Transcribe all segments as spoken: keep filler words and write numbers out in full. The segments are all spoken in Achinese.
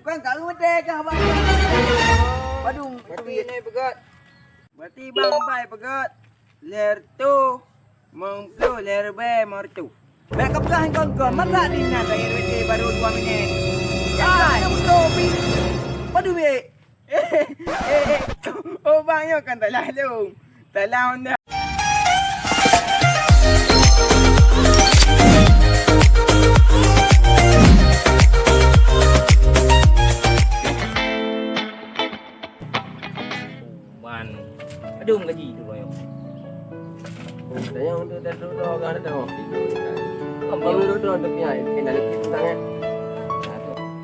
Bang, ka meuteukah, Bang? Padum. Berarti ini peugöt. Berarti Bang bai peugöt lhèe reutôh limong ploh lhèe ribèe limong reutôh. Bèk ka peugah kon-kon, masa di na saya R W T baru dua minit. Ah, nyang beutôi pi. Padum, Bek? Eh, eh, eh. Oh, Bang, nyoe kan talah lôn. Talah Honda. Man. Padum gaji tu, Bang, nyoe? Tanyong tu dah dulu dah orang dah tengok. Baru dulu dah tengok. Kena lebih sangat.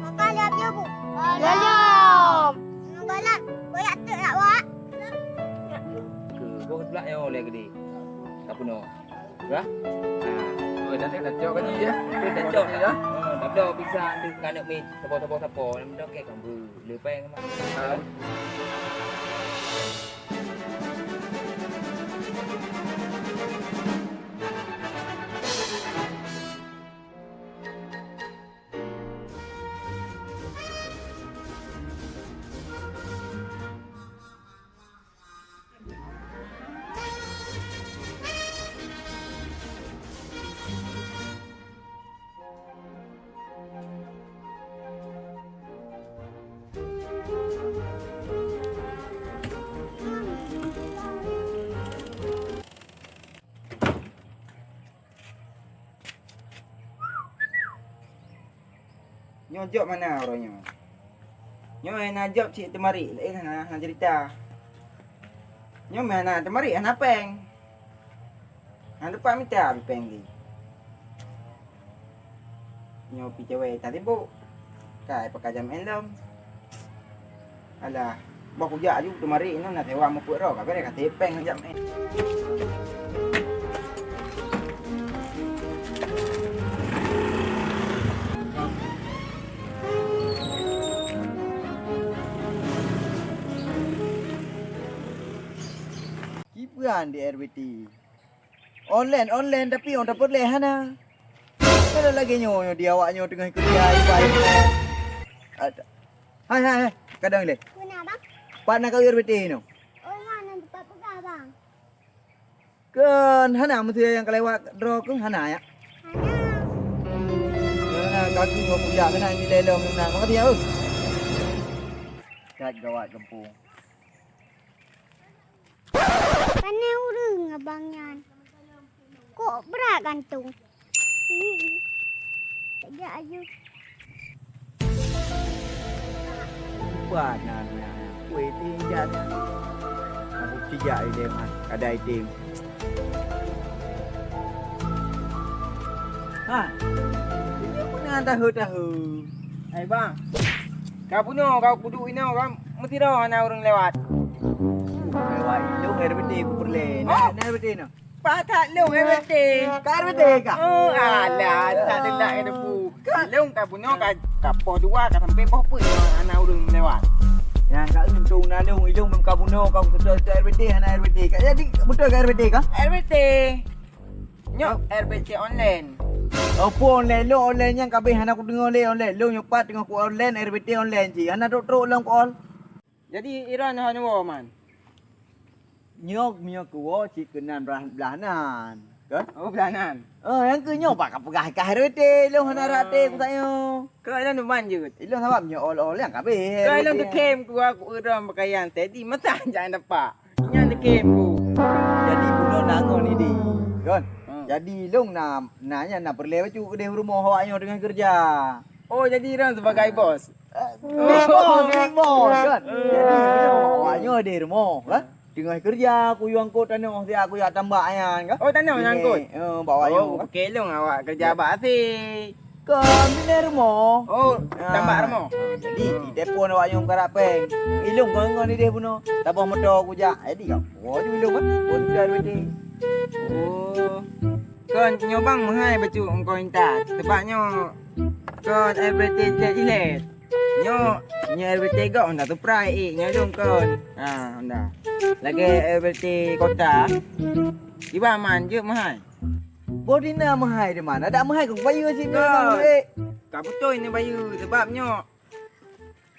Makan lihat dia, Bu. Belum. Belum. Koyak tu nak, Wak. Ke, gua keteulak nyoe lé gede. Tak penuh. Dah? Ha. Oh, dah, dah cok gaji, ya? Dah cok, ya? Ha, dah bloe pisang tu, kan nak mi, sapo-sapo-sapo, nak mi dong kek, kan, bu, lepeng, kan. Ha. Nyoe jok mana uroe nyoe? Nyoe na jok cit teumari, laén hana, hana cerita. Nyoe meuhana teumari, hana péng. Hana teumpat mita péng lé. Nyoe pi cewek tan sibuk. Kai pakajam en lom. Alah, bah kujak aju teumari nyoe na sewa mupuk roh, ka bereh ka tepeng jak main. Kipeue di R B T? Online, online, tapi orang dapet leh hana. Kalau lagèe nyoe, nyoe di awak nyoe teungoh keureuja, ibai nyoe. Ada. Hai, hai, hai. Kadang leh. Guna, Bang. Pat na kawin R B T nyoe? Oh, ya, nan tempat peugah, Bang. Kan hana meusti nyang ka lewat droe keuh hana ya? Hana. Hana, kaki mau kujak kena ni lelong na. Makasih ya, Bang. Kat gawat kampung. Pane ureueng abang nyan. Kok brat gantung. Kejak aju. Lupa na, na, na. Weh, tinjat. Aku tijak idem, ah. Kada idem. Ha. Ini pun na tahu-tahu. Hai, bang. Ka bunoe, ka kuduek inoe, ka meusidroe hana ureueng lewat. Lewat ilong R B T ku peureulèe. Na, oh, na R B T nyoe. Pakat lôn R B T. Ka R B T ka? Oh, alah, tak ada nak ada bu. Lôn ka bunoe ka, ka poh dua, ka sampai poh peuet hana ureueng lewat. Nyang ka untung na lôn, ilong ka bunoe, ka kuseutôt-seutôt R B T, hana R B T. Ka jadi beutôi ka R B T ka? R B T. Nyoe R B T online. Oh, peue online? Lôn online nyang ka abéh hana kudeungoe lé online. Lôn nyoe pat teungoh ku online, R B T online cit. Hana trok-trok lôn ku ol. Jadi, Iran hana woe, Man? Nyoe, nyoe kuwoe cit keunan blah, blah nan. Kan? Oh, blah nan. Oh, nyang keu nyoe bak ka peugah kah R B T, lôn hana rate ku tanyoe. Keu lôn numan jeuet. Ilôn sabab nyoe ol-ol nyang ka abéh. Keu lôn teukem ku, aku ureueng pakaian steady, masa jangan dapat. Nyan teukem ku. Jadi bunoe na ngon idéh, kan? Hmm. Jadi ilong na, na nyan na peureulèe bacut keudeh rumoh awak nyoe teungoh keureuja. Oh, jadi Iran sebagai bos? Eh, big boss, big boss, kan? Jadi ilong awak nyoe di rumoh, kan? Teungoh keureuja, kuyue angkot tanoh siat, kuyue tambak nyan, kan? Oh, tanoh nyang angkot? Eh, bak awak nyoe, kan? Oh, pike ilong awak keureuja bak asèe. Kon binéh rumoh. Oh, ah, tambak rumoh. Jadi, di depan awak nyang karap péng. Ilong ngon, ngon idéh bunoe. Taboh moto kujak. Jadi, ya, woe ju ilong kan. Pun sudah R B T. Oh. Kon nyoe bang meuhai bacut engkau intat. Sebab nyoe kon R B T jilet-jilet. Nyoe, nyoe R B T gok Honda Supra, eh, nyoe ilong kon. Ha, Honda. Lagèe R B T kota. Iban man jeuet meuhai. Boh dina meuhai di mana? Dak meuhai kong bayeue sinoe. Ka beutôi ni bayeue sebab nyoe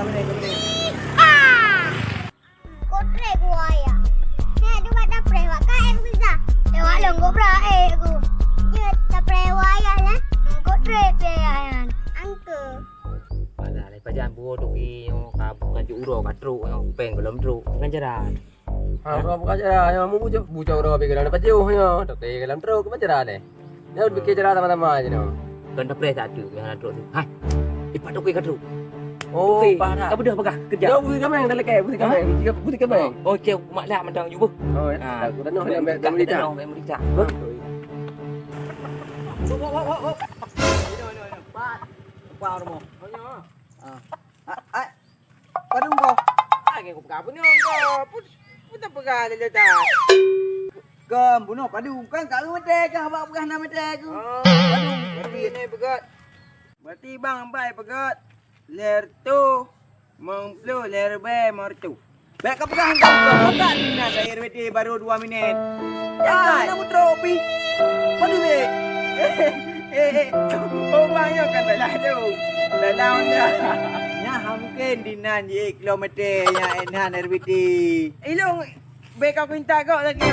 sabar deh, sabar deh. Ah! Kotrek ku ayah. Saya tu kat tapreh wak ka eh bisa. Lewat lom kobra eh ku. Jeuet tapreh wak ayah lah. Kotrek pih ayah nyan. Angke. Alah, lai pajan buah tu ki nyoe ka bukan cuk uroe ka trok nyoe, péng gohlom trok. Bukan jalan. Ha, uroe bukan jalan, nyoe mu bucok, bucok uroe pih gohlom pajoh nyoe. Toke gohlom trok, bukan jalan deh. Nyoe pikir jalan sama-sama je nyoe. Kon tapreh tak tu, nyang trok tu. Hai. Ipat toke ka trok. Oh, toke, parah. Ka beudôh peugah, keujak. Nyoe busi kameng, dah lekeh, busi kameng. Busi, busi kameng. Oh, cek mak lah mantong ju beuh. Oh, ya. Ha. Aku dah noh, ambil, ambil merica. Ambil merica. Hah? Wah, wah, wah, wah. Ini, ini, ini. Empat. Empat rumah. Oh, ya. Ah. Ah, ah. Padum kau? Ah, kau peugah apa ni kau? Pun, pun tak peugah dia letak. Kau bunuh padum. Kan kau mete kah abang peugah nama mete aku. Oh, padum. Berarti ini peugah. Berarti bang bai peugah. Lertu, mengplu, lerbe, mertu. Bèk ka peugah engkau, engkau peugah di na saya R W T baru dua minit. Jangan nak mutropi. Padu be. Eh, eh, oh, bang, yo kan dalam tu. Dalam dah. Nya ha mungkin di nan je kilometer nya enan R W T. Ilong, bèk ka pinta kau lagi.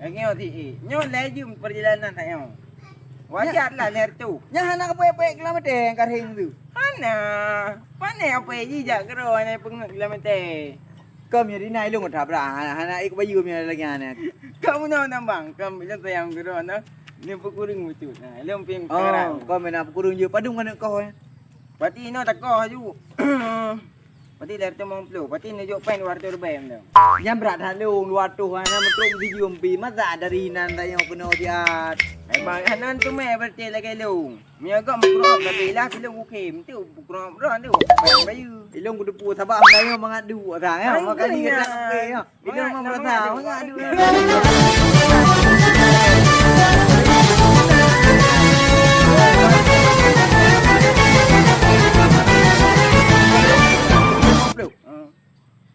Lagi, oh, si, eh. Nyoe laju perjalanan tak nyoe. Wajar lah lertu. Nya hana peuet-peuet kilometer yang karing tu. Hana. Pane apa jijak keudroe hana peungeut kilometer. Kau meunyoe di na ilong tabrak, hana, hana ék bayeue meunyoe lagèe nyan. Kau meunyoe na bang, kau ilong sayang keudroe na. Ni peukureueng beutôi. Nah, ilong pieng. Oh, kau meunan peukureueng jeuet padum keuneuk koh, eh? Berarti inoe takoh aju. Berarti lhèe reutôh limong ploh. Berarti neujok péng dua reutôh ribèe meunan. Nyan brat that lôn dua reutôh, hana meutrok jijeuem pi. Masa dari inan tanyoe keunoe siat. Memang hana teumé berarti lagèe lôn. Meunyoe gob meukurok, tapi lah silong ukem tu, meukurok droe tu, bayang bayeue. Ilong kuteupue sabab hana nyoe mangat duek sang, ya. Ai, makanya iya. Kita sampai, ya. Ilong mangat, mangat merasa, mangat duek. Mangat duek. Lima puluh. Hmm.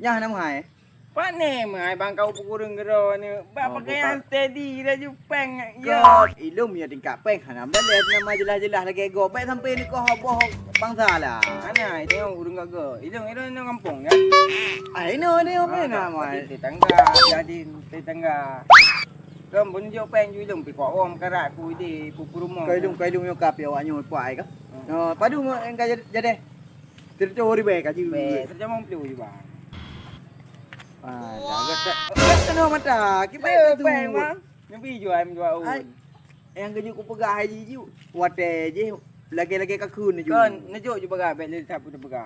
Nyan hana meuhai. Pane meuhai bang kau peukureueng keudroe ni. Bak pakaian steady laju péng. Ya. Ilong meunyoe tingkat péng hana meuleleh nama jeulaih-jeulaih lagèe gob. Bèk sampai neukoh boh bangsa lah. Hana, tengok ureueng gak go. Ilong, ilong, ilong kampung ya. Ah, inoe ni apa nama? Tetangga, jadi tetangga. Kan beunjok péng ju ilong pi kok wong karat ku di pupurumong. Kau ilong, kau ilong nyoe ka pi awak nyoe puai ka. Hmm. Oh, padu mo engka jadi. Sireutoh ribèe ka jeuet. Bèe, sireutoh limong ploh ju, bang. Ah, jaga tak. Eh, kena mata. Kita tu. Bang. Nabi jual dua un. Ai, nyang keujeuet kupeugah hai jih ju. Watèe jih lagèe-lagèe ka kheun ju. Kon, neujok ju peugah, bèk le that pun peugah.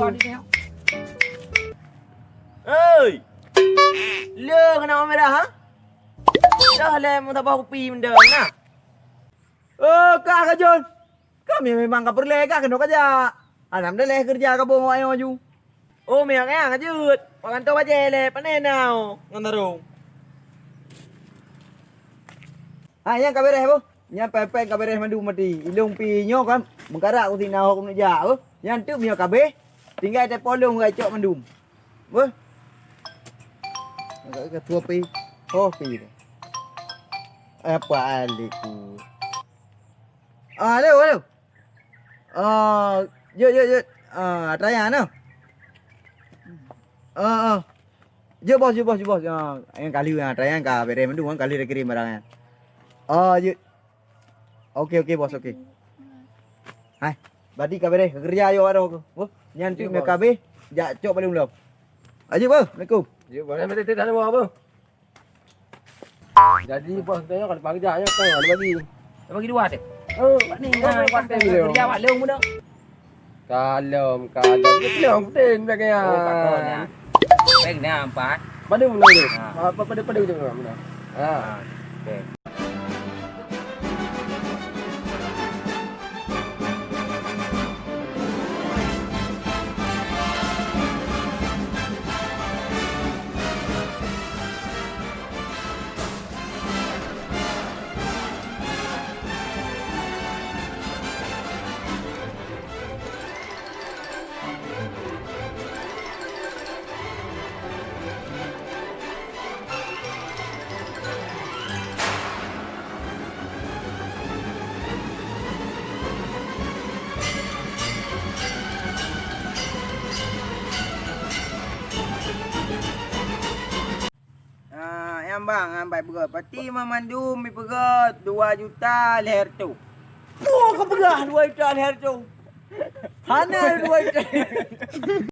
Oi! Le keuneuk merah, ha? Dah lé meutabah kupi mendeng na. Oh, kah ka jeuet. Kami memang ka peureulèe kah keunoe ka jak. Hana meudaleh keureuja ka bông awak nyoe ju. Oh, meuhai ka jeuet. Wak kantô bajèe lé, pane na oh, ngon tarông. Ha, nyan ka beres, boh. Nyan pèng-pèng ka beres mandum mati. Ilông pi nyoe kan, meukarak ku sina ho keuneuk jak, boh. Nyan teuk meunyoe ka abéh, tinggai teupolong gai cok mandum. Boh. Agak ketua pi. Oh, pi. Apa alik ku. Ah, halo, halo. Ah, jeuet, jeuet, jeuet. Ah, atra nyan, nah. Ah, ah. Jeuet, bos, jeuet, bos, jeuet, bos. Ah, nyang kali, ah, atra nyan ka beres mandum, kan kali dah kirim barang nyan. Ah, jeuet. Oke, oke, bos, oke. Hai, berarti ka beres, keureuja yo aro ke. Oh, nyan tu, bos. K B, jak cok balik ulom. Ayo, bos. Assalamualaikum. Jeuet, bos. Nanti, nanti, nanti, bos, bos. Jadi, bos, tanya kalau pagi jak, ya, kan, ada bagi. Ada bagi dua, Cek? Oh, ni, oh, nah, pakai pakai beliau. Kerja awak leueng pun dah. Kalom, kalom. Dia kelong, Putin, pakai ya. Oh, pakon, ya. Peng dah empat. Pada mana tu? Ha. Apa, pada, pada tu mana? Ha. Ha, oke. Ah, nyang bang, nyang bai peugöt. Pati meumandum ipeugöt dua juta lhèe reutôh. Peue ka peugah dua juta lhèe reutôh? Hana dua juta.